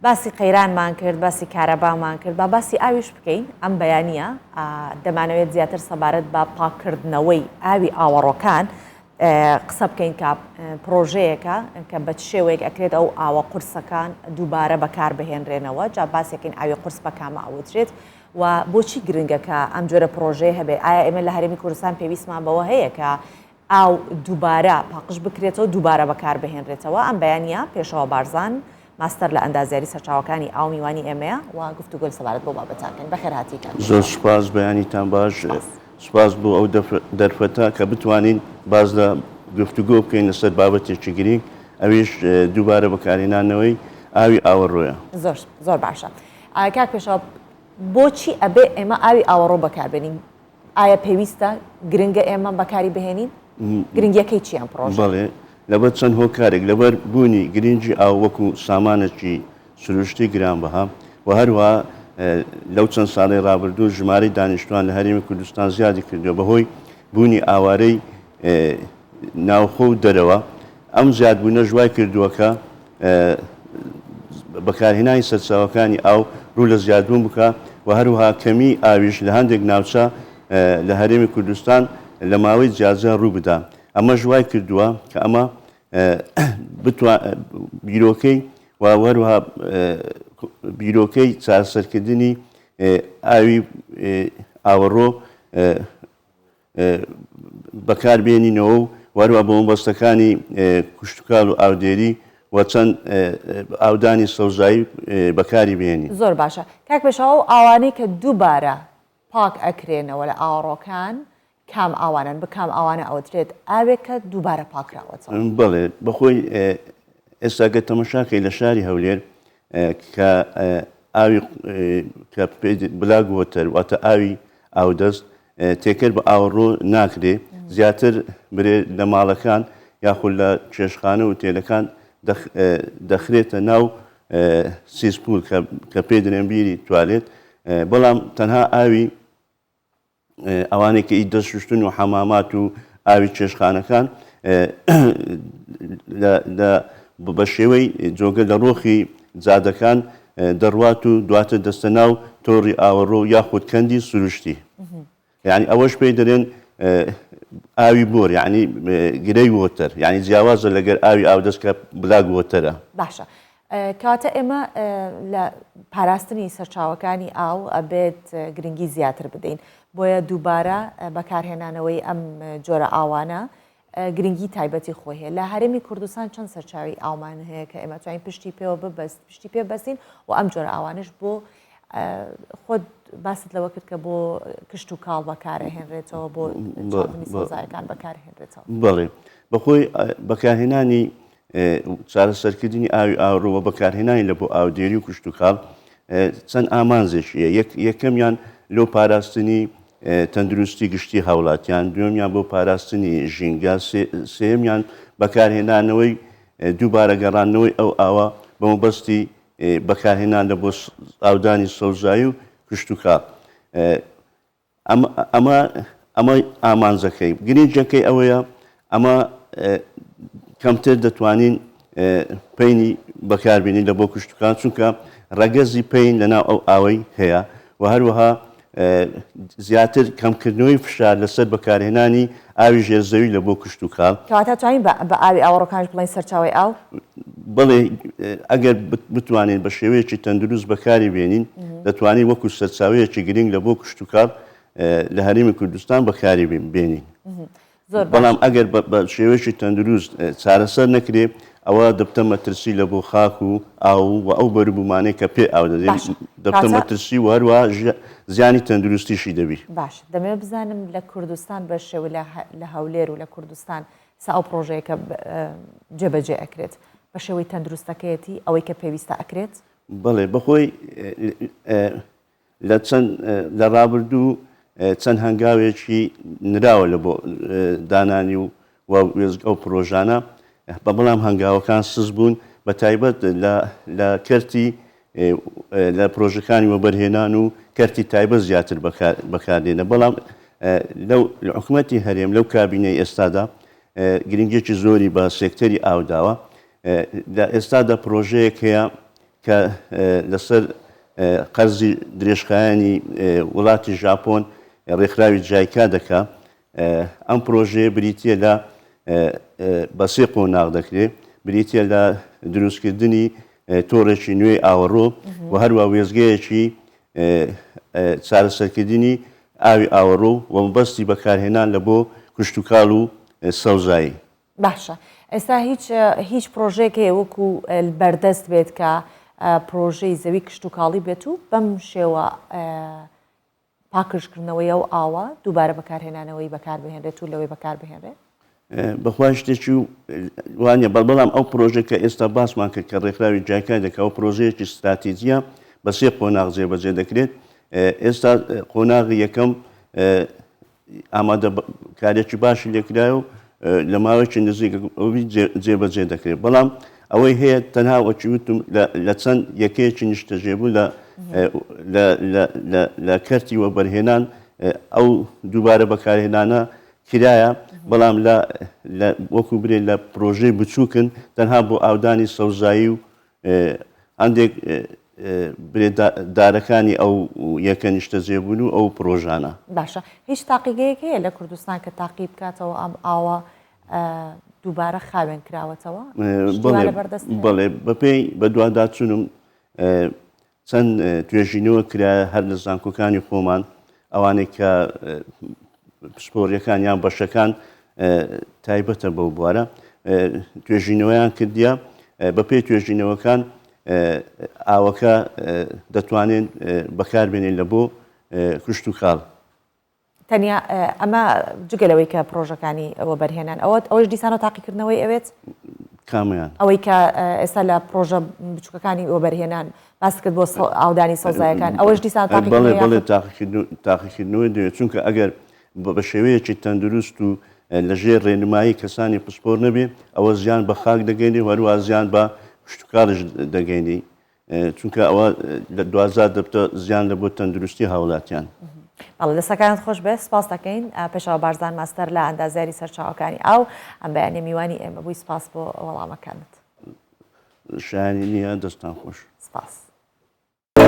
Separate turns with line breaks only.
باسی قەیرانمان کرد، باسی کارەبامان کرد، با باسی ئاویش بکەین. ئەم بەیانییە دەمانەوێت زیاتر سەبارەت بە پاککردنەوەی ئاوی ئاوەڕۆکان قسە بکەین کە پرۆژەیەکە کە بە چ شێوەیەک ئەکرێت ئەو ئاوە قورسەکان دووبارە بەکار بهێنرێنەوە. جا باسێکین ئاوی قورس بە کامە ئەوترێت و بۆچی گرنگە کە ئەم جۆرە پرۆژەیە هەبێت؟ ئایا ئێمە لە هەرێمی کوردستان پێویستمان بەوە هەیە کە ئاو دووبارە پاقژ بکرێتەوە دووبارە بەکار بهێنرێتەوە؟ ئەم بەیانییە پێشەوا بارزان، ماستەر لە ئەندازیاری سەرچاوەکانی ئاو میوانی ئێمەیە و گفتوگۆ سەبارەت بەو بابەتە ئەکەین. بەخێرهاتی کاک
زۆر
پێشەوا.
سوپاس، بەیانیتان باش.
سوپاس.
سوپاس بۆ ئەو دەرفەتە کە بتوانین باس لە گفتوگۆ بکەین لەسەر بابەتێکی گرینگ ئەویش دووبارە بەکارهێنانەوەی ئاوی ئاوەڕۆیە.
زۆر زۆر باشە کاک پێشەوا بۆچی ئەبێ ئێمە ئاوی ئاوەڕۆ بەکاربێنین؟ ئایا پێویستە، گرنگە ئێمە بەکاری بهێنین؟ گرنگیەکەی چیە ئەم پڕۆژەیە؟
بەڵێ، لەبەر چەند هۆکارێک، لەبەر بوونی گرنگی ئاو وەکو سامانێکی سروشتی گرانبەها و هەروەها لەو چەند ساڵەی ڕابردوو ژمارەی دانیشتوان لە هەرێمی کوردستان زیادی کردووە بەهۆی بوونی ئاوارەی ناوخۆ و دەرەوە، ئەم زیادبوونەش وای کردووە کە بەکارهێنانی سەرچاوەکانی ئاو ڕوو لە زیادبوون بکا و هەروەها کەمیی ئاویش لە هەندێک ناوچە لە هەرێمی کوردستان لە ماوەی جیاجیا ڕوو بدا. ئەمەش وای کردووە کە ئەمە بیرۆکەی و هەروەها بیرۆکەی چارەسەرکردنی ئاوی ئاوەڕۆ بەکار بێنینەوە و هەروەها بۆ مەبەستەکانی کشتوکاڵ و ئاودێری و چەند ئاودانی سەوزایی بەکاری بهێنین.
زۆر باشە کاک پێشەوا ئەو ئاوانەی کە دووبارە پاک ئەکرێنەوە لە ئاوەڕۆکان کام ئاوانەن بە کام ئاوانە ئەوترێت ئاوێک کە دووبارە پاکراوەتەوە؟
بەڵێ بەخۆی ئێستا گەر تەمەشاکەی لە شاری هەولێر کە ئاوی کە black water واتە ئاوی ئاودەست تێکەر بە ئاوەڕۆ ناکرێ زیاتر برێ لە ماڵەکان یاخود لە چێشتخانە و ئوتێلەکان دەخرێتە ناو cesspool کە پێی دەرێن بیری توالێت بەڵام تەنها ئاوی ئەوانەی کە ئی دەست شوشتن و حەمامات و ئاوی چێشتخانەکان لە بە شێوەی جۆگە لە ڕۆخی جادەکان دەڕوات و دواتر دەستە ناو تۆڕی ئاوەڕۆ یاخود کەندی سروشتی یعنی ئەوەش پێی دەرێن ئاوی بۆر یعنی gray water یعنی جیاوازە لەگەر ئاوی ئاودەست کە black water ە.
باشە کەواتە ئێمە لە پاراستنی سەرچاوەکانی ئاو ئەبێت گرنگی زیاتر بدەین بۆیە دووبارە بەکارهێنانەوەی ئەم جۆرە ئاوانە گرنگی تایبەتی خۆی هەیە. لە هەرێمی کوردستان چەند سەرچاوەی ئاومان هەیە کە ئێمە توانین پشتی پێوە ببەست پشتی پێ بەستین و ئەم جۆرە ئاوانش بۆ خۆت باست لەوە کرد کە بۆ کشت و کاڵ بەکارەهێنرێتەوە بۆ چاندنی سەوزایەکان بەکارهێنرێتەوە.
بەڵێ بەخۆی بەکارهێنانی چارەسەرکردنی ئاوی ئاوڕۆ و بەکارهێنانی لە بۆ ئاودێری و کشتوکاڵ چەند ئامانجێکی هەیە یەکەمیان لۆ پاراستنی تەندروستی گشتی هاوڵاتیان، دووەمیان بۆ پاراستنی ژینگە، سێیەمیان بەکارهێنانەوەی دووبارە گەڕاندنەوەی ئەو ئاوە بە مەبەستی بەکارهێنان لە بۆ ئاودانی سەوزایی و کشتوکاڵ. ئەمە ئەمە ئامانجەکەی. گرنگیەکەی ئەوەیە ئەمە کەمتر دەتوانین پەینی بەکاربێنین لە بۆ کشتوکاڵ چونکە ڕەگەزی پەین لەناو ئەو ئاوەی هەیە و هەروەها زیاتر کەمکردنەوەی فشار لەسەر بەکارهێنانی ئاوی ژێرزەوی لە بۆ کشتوکاڵ.
کەواتە توانین بە ئاوی ئاوەڕۆکانیش بڵێین سەرچاوەی ئاو؟
بەڵێ ئەگەر بتوانین بە شێوەیەکی تەندروست بەکاری بێنین دەتوانین وەکو سەرچاوەیەکی گرنگ لە بۆ کشتوکاڵ لە هەرێمی کوردستان بەکاری بێنین. بەڵام ئەگەر بە شێوەیەکی تەندروست چارەسەر نەکرێ ئەوە دەبتە مەترسی لە بۆ خاک و ئاو و ئەو بەروبوومانەی کە پێ ئاو دەدرێن دەبتە مەترسی و هەروەها زیانی تەندروستیشی دەبی.
باشە دەمەوێت بزانم لە کوردستان بە شێوە لە هەولێر و لە کوردستان سا ئەو پڕۆژەیە کە جێبەجێ ئەکرێت بە شێوەی تەندروستەکەیەتی ئەوەی کە پێویستە ئەکرێت؟
بەڵێ بەخۆی لە چەند لە ڕابردوو چەند هەنگاوێکی نراوە لە بۆ دانانی و و وێستگە و پرۆژانە بە بەڵام هەنگاوەکان سست بوون بە تایبەت لە لە کەرتی لە پرۆژەکانی وەبەرهێنان و کەرتی تایبەت زیاتر بەکاردێنە بەڵام لەو حکومەتی هەرێم لەو کابینەی ئێستادا گرنگێکی زۆری بە سێکتەری ئاو داوە لە ئێستادا پرۆژەیەک هەیە. کە لەسەر قەرزی درێژخایەنی وڵاتی ژاپۆن ڕێکخراوی جایکا دەکا. ئەم پرۆژەیە بریتییە لە بە سێ قۆناغ دەکرێت، بریتییە لە دروستکردنی تۆڕێکی نوێی ئاوەڕۆ و هەروە وێستگەیەکی چارەسەرکردنی ئاوی ئاوەڕۆ و مەبەستی بەکارهێنان لە بۆ کشتوکاڵ و سەوزایی.
باشە ئێستا هیچ هیچ پرۆژەیەک هەیە وەکو بەردەست بێت کە پرۆژەی زەوی کشتوکاڵی بێت و بەم شێوە پاکژکردنەوەی ئەو ئاوە دووبارە بەکارهێنانەوەی بەکاربهێنرێت و لەوەی بەکاربهێنرێت؟
بەخوا شتێکی وانە بەڵام ئەو پرۆژە کە ئێستا باسمان کرد کە ڕێکخراوی جایکای دەکا و پرۆژەیەکی ستراتیجیە بە سێ قۆناغ جێبەجێ دەکرێت ئێستا قۆناغی یەکەم ئامادە کارێکی باشی لێکرایە و لە ماوەیەکی نزیک جێبەجێ دەکرێت بەڵام ئەوەی هەیە تەنها وەکی وتم لە چەند یەکەیەکی نیشتەجێبوون لە کەرتی وەبەرهێنان ئەو دووبارە بەکارهێنانە کرایە بەڵام لە وەکو برێ لە پرۆژەی بچووکن تەنها بۆ ئاودانی سەوزایی و هەندێک برێ دارەکانی ئەو یەکە نیشتەجێبوون و ئەو پرۆژانە.
باشە هیچ تاقیگەیەک هەیە لە کوردستان کە تاقی بکاتەوە ئەم ئاوە دووبارە خاوێن کراوەتەوە؟
بەڵێ بەپێی بەدواداچوونم چەند توێژینەوە کرایە هەر لە زانکۆکانی خۆمان ئەوانەی کە پسپۆریەکان یان بەشەکان تایبەتە بەو بوارە توێژینەوەیان کردیە بەپێی توێژینەوەکان ئاوەکە دەتوانێن بەکاربێنین لە بۆ کوشت و کاڵ.
تەنیا ئەمە جگە لەوەی کە پرۆژەکانی وەبەرهێنان ئەوە ئەوەش دیسانەوە تاقیکردنەوەی ئەوێت؟
کامیان؟
ئەوەی کە ئێستا لە پرۆژە بچووکەکانی وەبەرهێنان باست کرد بۆ ئاودانی سەوزایەکان ئەوەش دیسان
تاقیکردنەوەی بەڵێ تاقیکردنەوەی دەوێت چونکە ئەگەر بە شێوەیەکی تەندروست و لەژێر ڕێنمایی کەسانی پسپۆر نەبێ ئەوە زیان بە خاک دەگەینی و هەروە زیان بە کشتوکاڵیش دەگەینی چونکە ئەوە لە دواجار دەبتە زیان لە بۆ تەندروستی هاوڵاتیان.
بەڵێ دەستەکانت خۆش بێت سپاس دەکەین پێشەوا بارزان ماستەر لە ئەندازیاری سەرچاوەکانی ئاو ئەم بەیانیە میوانی ئێمە بووی سپاس بۆ وەڵامەکانت.
شایانی نییە دەستان خۆش.
سپاس.